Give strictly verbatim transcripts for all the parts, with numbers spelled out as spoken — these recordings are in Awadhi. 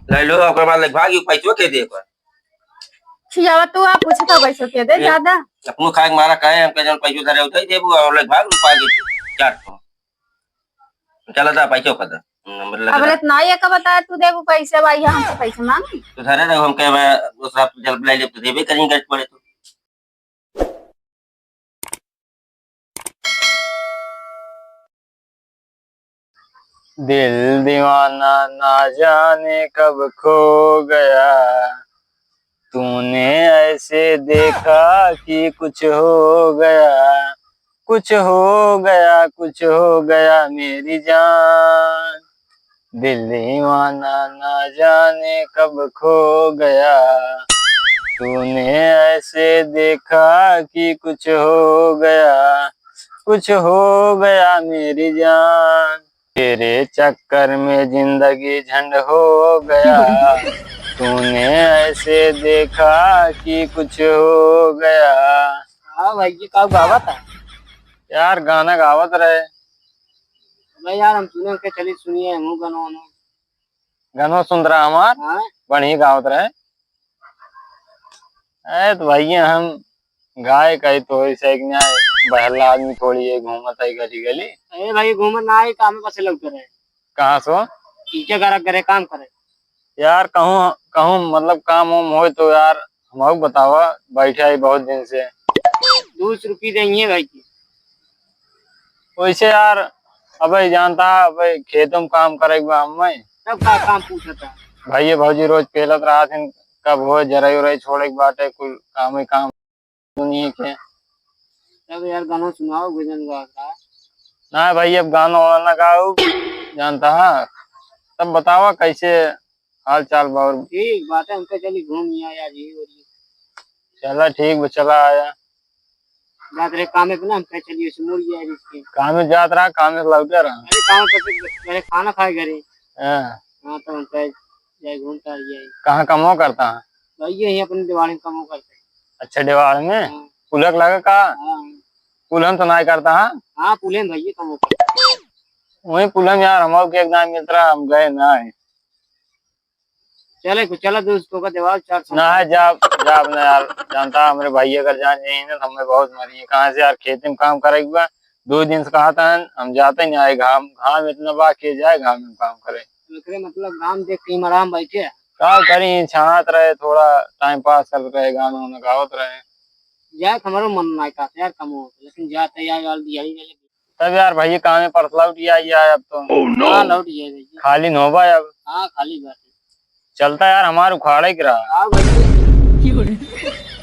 ले लो, ओकर बाद लग भागी, पैसो के दे पर। खियावा तू, आप पूछे तो पैसो के दे ये ज्यादा। अपनो खाए के मारा कहे, हमके जौन पैसो धरे उठाई देबू, और लग भाग रुपया के चाट को। चला दा, पैसो का दा। नंबर लगा अब दा। इतना ये का बता, तू देबू पैसे, भाई, हमसे पैसे मांगी। तो धरे रहो, हमके मैं दूसरा जल बुलाई ले, तो देबे करेंगे, पड़े तो। दिल दीवाना ना जाने कब खो गया, तूने ऐसे देखा कि कुछ हो गया, कुछ हो गया, कुछ हो गया मेरी जान। दिल दीवाना ना जाने कब खो गया, तूने ऐसे देखा कि कुछ हो गया, कुछ हो गया मेरी जान। तेरे चक्कर में जिंदगी झंड हो गया, तूने ऐसे देखा कि कुछ हो गया। हाँ भाई, ये का गावत है? यार, गाना गावत रहे। भाई यार, हम सुने के चली सुनिए, हम गाना वाना। गनो सुंदरा हमार हाँ? बढ़िया गावत रहे। ए, तो भैया हम गाय का ही तो ऐसे एक ना बहला आदमी थोड़ी है, घूमत है गली गली। ए भाई, घूमत ना है, काम बस लग रहे। कहाँ सो? पीछे घर, घरे काम करे। यार, कहूँ, कहूँ मतलब काम वाम होए तो यार, हमहू बतावा, बैठे है बहुत दिन से। दो सौ रुपये देंगे भाई जी। वैसे यार, अबे जानता, अबे खेतों में काम करे के बा हमें। तब का काम पूछता? भैया भौजी रोज पेलत रहत हैं, कब हो जरई उरई छोड़े के बाटे, कुल काम ही काम दुनिया के। तब यार गाना सुनाओ, भजन गा का। ना भाई, अब गाना वाना ना गाओ, जानता है। तब बतावा कैसे हाल चाल बा और ठीक बात है, हमके चली घूम आया जी, और ये चला ठीक बा, चला आया। जात रहे कामे पे ना, हम कहे चलिए से मुड़ गया इसके। कामे जात रहा, कामे से लौटे रहा। अरे काम पर से घरे खाना खाए घरे। हाँ। हाँ, तो हम कहे जाए घूम के आ जाए। कहाँ कमवा करता है? भाई ये ही अपने दिवाली में कमवा करते हैं। अच्छा, दिवाली में? हाँ। पुलक लगा का? हाँ। पुलम तो ना करता है? हाँ, पुलम भाई ये कमवा करते हैं। वही पुलम यार, हम के एक दाम मिलता रहा, हम गए ना है। चले कुछ, चला दोस्त, तो का देवाल चार सौ। ना है, जाब, जाब ना यार, जानता हमरे भाई अगर जान जाई ना, तो हमें बहुत मरी है। कहाँ से यार, खेती में काम करे के बा, दो दिन से कहा था, हम जाते नहीं आए, घाम, घाम इतना बा के जाए, घाम में काम करे। एकरे मतलब घाम देख के हम आराम बैठे हैं। का करी, छात रहे, थोड़ा टाइम पास करत रहे, गाना वाना गावत रहे। जाए हमारो मन ना कहते यार, कम हो, लेकिन जाते यार, यार दिहाड़ी वाले तब यार भैया, कामे पर लौट गया, या अब तो। Oh no! हाँ, लौट गया भैया। खाली न होबा अब। हाँ, खाली बात है। चलता यार, हमार उखाड़े के रहा। हाँ भैया।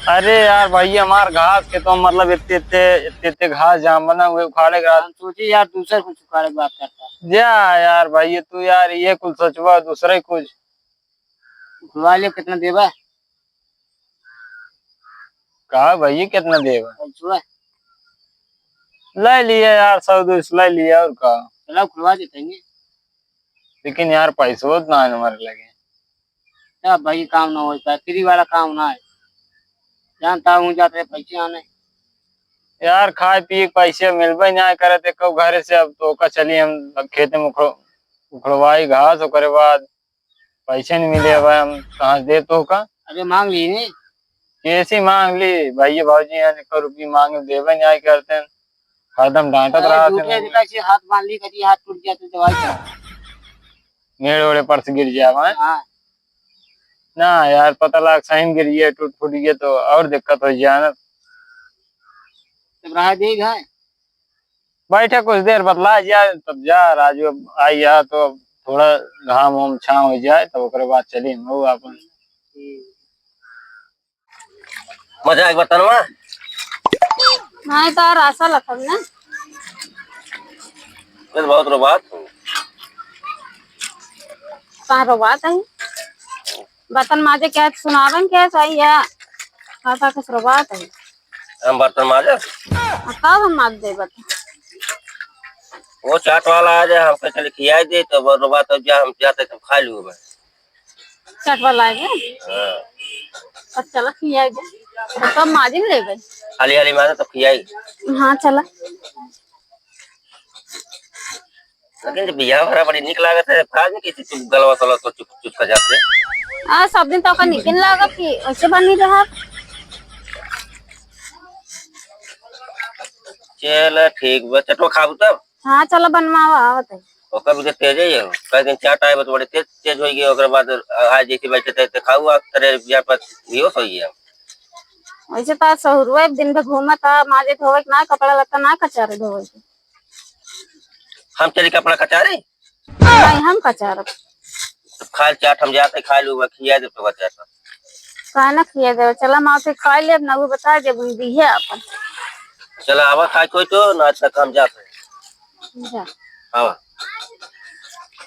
अरे यार भैया, हमार घास के तो मतलब इतने, इतने, इतने, इतने घास जाम बना हुए उखाड़े के रहा। हम सोचे यार दूसरा कुछ उखाड़े के बात करता। जा यार भैया, तू यार ये कुछ सोचबा, दूसरा ही कुछ। उखड़वा ले, कितना देबा? का भैया, कितना देबा? पैसवा? ले लिया यार, सौ दो सौ ले लिया, और का? चला, खुलवा देते हैं। लेकिन यार, पैसवा तो ना है हमारे लगे। क्या भाई, काम ना हो पाए, फ्री वाला काम ना है। जानता हूँ, जाते पैसे आने। यार, खाए पिए के पैसे मिलबे ना करे, तो कहू घर से अब तो का चली, हम खेते में उखड़-, उखड़वाई घास, ओकरे बाद पैसे नहीं मिले, अब हम कहाँ से दे तो का? अरे मांग ली नहीं। कैसी मांग ली? भैया भौजी हैं, एक रुपये मांगे देवे नहीं करते हैं, हरदम डांटत अरे रहते झूठे हैं। कैसे हाथ बांध ली, कभी हाथ टूट गया तो दवाई करा। मेड़ ओड़े पर से गिर जावा है। हाँ। ना यार, पता लाग सही में गिर गया, टूट फूट गया तो और दिक्कत हो जाए ना। तब रहा दे घर। बैठे कुछ देर बतला जाए, तब जा राजू, अब आई जा तो अब थोड़ा घाम वाम छाँव हो जाए, तब ओकरे बाद चली हम लोग अपन। मजा एक बर्तन में। नहीं तो और आशा लखन ना। फिर बहुत रोबात हो। कहाँ रोबात है? बर्तन माजे क्या सुनावन क्या चाहिए? आता कुछ रोबात है। हम बर्तन माजे? आ, कब हम माज दे बर्तन? वो चाट वाला आ जाए, हमके चले खियाई दे, तो वो रोबात हो जाए, हम जाते तब खा लूँ मैं। चाट वाला आ गया? हाँ। अच्छा, चला खियाई दे। तो कब माजे में लेबे? हाली हाली माजे तब खियाई। हाँ, चला। लेकिन जब बियाह भरा बड़ी निक लागत है, आज में कैसे चुप गलवा सलवा तो चुप चुप कर जाते। आ, सब दिन तो ओकर निकिन लागत कि वैसे बनी रहा। चल ठीक बा, चटवा खाबू तब? हाँ, चलो बनवावा, आवत है। ओकर भी तो तेज है, कई दिन चाट आए बा तो बड़े तेज, तेज हो गए, ओकर बाद आज जैसे बैठे थे, तो खाऊ आ, तेरे बियाह पर बेहोश हो गया। वैसे तो आज सहुरुआ दिन भर घूमत आ, माजे धोवे के ना, कपड़ा लत्ता ना कचारे धोवे के। हम चली कपड़ा कचारे? नहीं, हम कचारब। तो खा चाट, हम जाते खा लूँ, खिया दे तो चाट। काहे ना खिया देवे? चला माँ से खा ले, अब ना वो बता दे, बुन दी है अपन। चला आवा खाए कोई तो, ना तक हम जाते हैं। जा। आवा।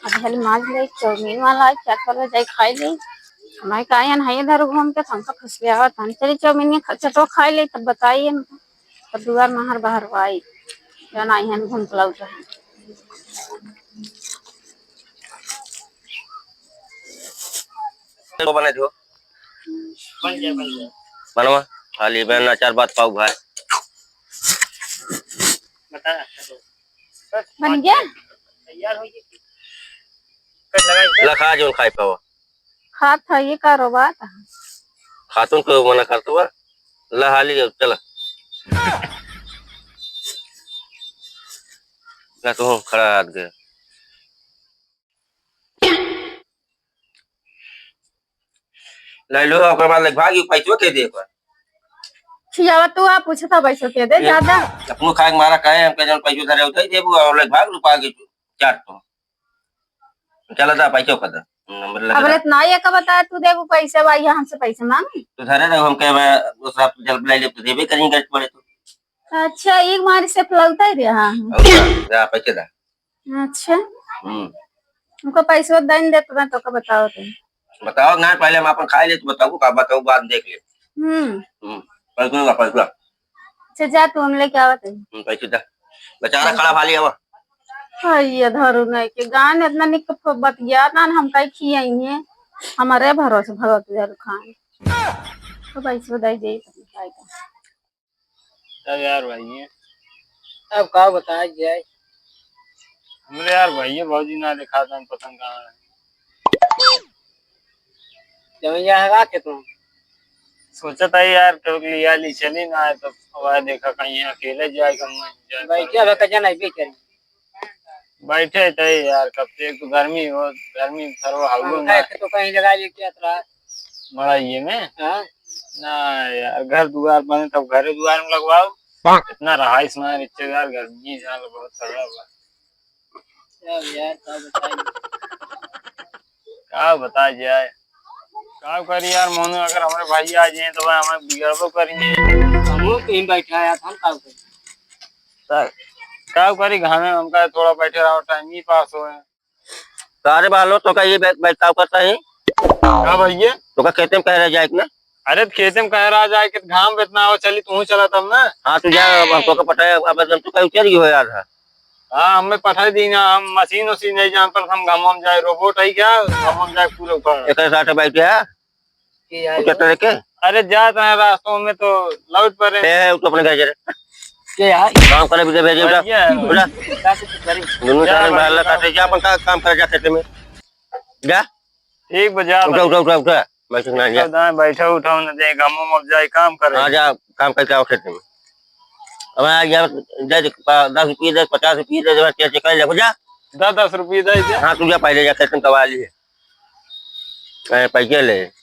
अब हल माज ले, चाउमीन वाला है, चाट वाला जाए खाए ले। हमारे काहे यहाँ इधर घूम के हमका फंस गया हुआ था। चली चाउमीन ये खा-, चटो खाए ले, तब बताइए इनको। तब दुआर माहर बाहर आई, जौन आई हन घूम के लौट रहे। वो बने जो। बन गया, बन गया। बनवा, खाली बहन अचार बात पाऊ भाई। बता। बन गया? तैयार हो गई। कट लगा। लखा जो खाई पावा। खात है, ये कारोबार। खातून को मना करत बा। ला हाली जाओ, चला। ना तो हम खड़ा हाथ गए। ले लो, ओकर बाद लग भागी, पैसवा के दे पर। खियावा तू आ, पूछता पैसो के दे, ये ज्यादा। अपनो खाए के मारा कहे, हमके जौन पैसो धरे उठाई देबू, और लग भाग रुपा के चार तो। चला दा, पैसो का दा। नंबर लगा अब दा। इतना ये का बता, तू देबू पैसे, भाई हमसे पैसे मांगी? तू धरे रहो, हम कहे, मैं दूसरा जल बुलाई ले, तो देबे करेंगे, गट पड़े तो। अच्छा, एक मारी से फलौता ही रहा है। और का? जा, पैसे दा। अच्छा। हम्म। हमको पैसो दे देत ना, तो का बताओ तुम? बताओ ना, पहले हम अपन खाए ले, तो बताओ, का बताओ, बाद में देख ले। हम्म। हम्म। पैसो का पैसा। अच्छा, जा तू, हम लेके आवत है। हम्म, पैसे दा। बेचारा खड़ा भाली आवा। हाँ, ये धरू नहीं के गान इतना निक फ-, बतिया ना, हम काहे खियाई है? हमारे भरोसे भगत जर खान। तो पैसे दे दे, तो खाए का। तब यार भाई, अब का बताया जाए? हमरे यार भैया भौजी ना दिखाता हम पतंग कहाँ है। जब यहाँ है रात है तुम। सोचत है यार, तो लिया ली चली ना है, तो वह देखा कहीं अकेले जाए, कहीं जाए। भाई, क्या भका जाना है, बेचारी? बैठे थे यार, कब से एक तो गर्मी हो, गर्मी में सरवा हवा पंखा ना। एक तो कहीं लगा ले, क्या तरह? मड़ाइए में? हाँ। ना यार, घर दुआर बने तब घरे दुआर में लगवाओ। इतना रहाइश ना रिश्तेदार, गर्मी जान बहुत सरवा बा। अब यार, का बताई? का बता जाए? का करी यार, मोनू, अगर हमरे भाई आ जाए तो भाई हमें बिगड़बो करेंगे। हम लोग कहीं बैठा है, हम का करी? त का करी, घर में हमका थोड़ा बैठे रहो, टाइम ही पास होए। का रे बालो, तो का ये बै-, बैठाव करता है? का भैया? तो का खेते में कह रह जाए कि ना? अरे, तो खेते में कह रहा जाए कि घाम इतना हो, चली तू चला तब ना। हाँ, तू जा, अब हम तो का पटाए, अब हम तो का उतर गई हो यार। हाँ, हमें पठाई दी ना, हम मशीन उशीन नहीं जान पर हम घाम में जाए, रोबोट है क्या? घाम में जाए पूरे ऊपर। एक साथ बैठ गया। के आए उतर हो? तरह के? अरे, जात रहे रास्तों में तो लौट पड़े। ए, उ तो अपने घर चले। के यार? काम करे भी तो भेजे, उठा। बढ़िया है। उठा। का से करे? दोनों जा, जाने बढ़िया। बाहर लगा के जा, अपन का काम कर जा खेते में। जा। ठीक बा, जा उठा, भाई। उठा, उठा, उठा। बैठ के ना जा। तो दाएं बैठा उठा न दे, गाँव में अब जाए काम करे। हाँ, जा, काम करके आओ खेते में। अब आ जा, दे दे, पा-, दस रुपये दे, पचास रुपये दे, दे, दे, कर ले, जा। दस, दस रुपये दे दे। हाँ, तू जा पहले जा, खेते में कमा लिए। ए, पैसे ले।